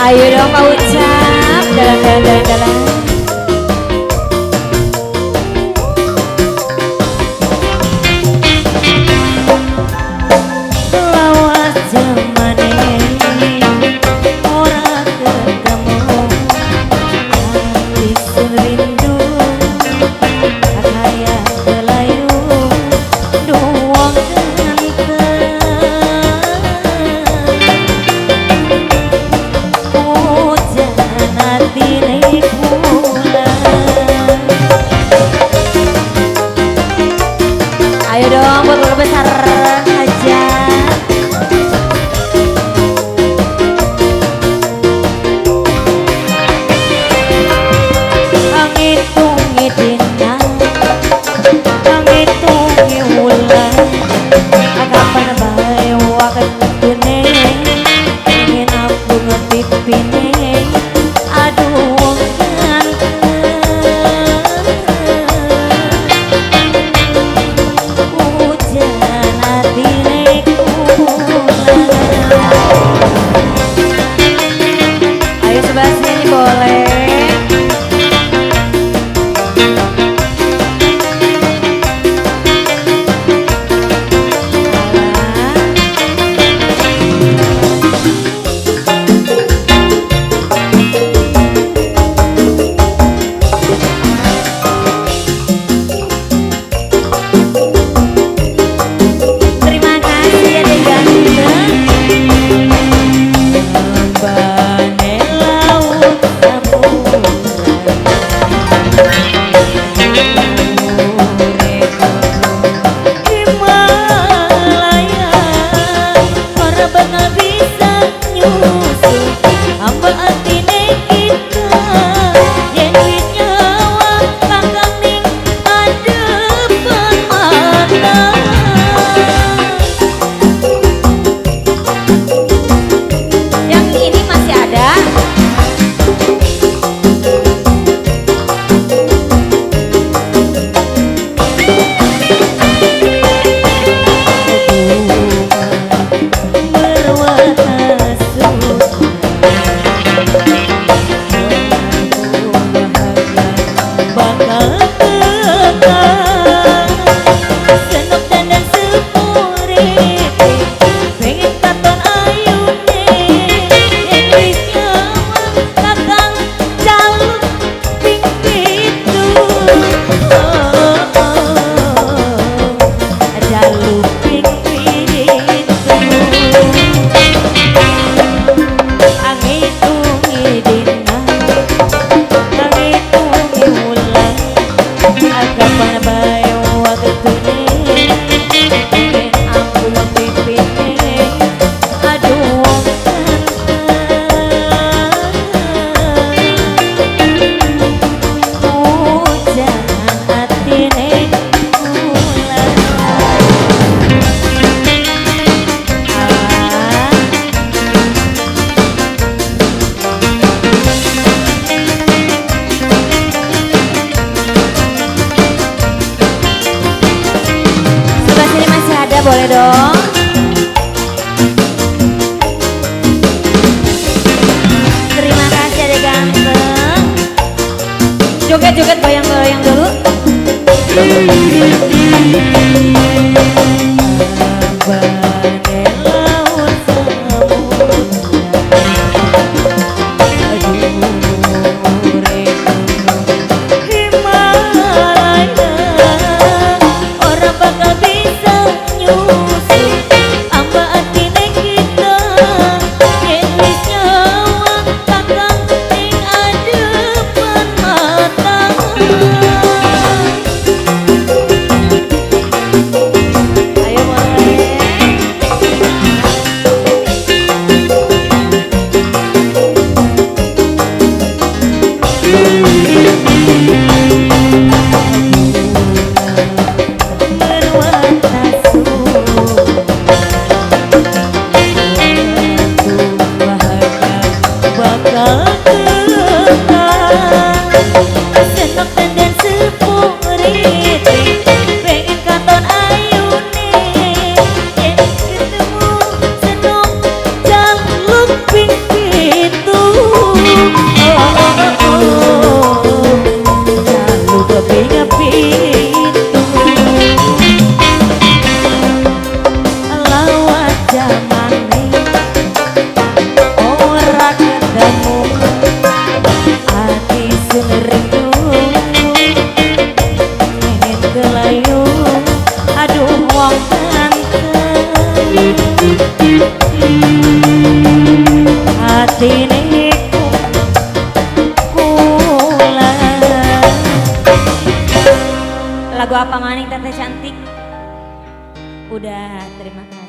Ayo dong Pak Ucap, dalam dalam dalam dalam. Lawas zamane ora ketemu, ati rindu kaya kelayu duwong ganteng. Hujan atine kula. Ayo dong buat keluarga besar aja. Ngitungi dina, ngitungi wulan, kapan bae waktune ingin aku ngetipine. Aduh wong ganteng, hujan atine kula. Ayo sebelah sini boleh. Terima kasih ya ganteng. Ambane laut samudra, Himalaya, ora bakal bisa nyusul amba atine kita. Yen wis nyawa kakang ning adepan mata. Yang ini masih ada. Bakal kekal senok dandan sepurite, pengen katon ayune. Yen wis nyawa kakang caluk ping pitu. Oh, oh, jaluk ping pitu. Angitungi dina, ngitungi wulan, kapan bae waktune ben aku pipine. Aduh wong ganteng, hujan atine kula. Sebelah sini masih ada, boleh dong. Terima kasih adek ganteng. Joget-joget goyang-goyang dulu. Ambane laut samudra, dhuwure gunung Himalaya, ora bakal bisa nyusul amba atine kita. Yen wis nyawa kakang ning adepan mata. Kaping 7. Lawat jamane ora ketemu, ati sun rindu pengen kelayu. Aduh, wong ganteng, atine kula. Lagu apa maning, Teteh cantik? Udah, terima kasih.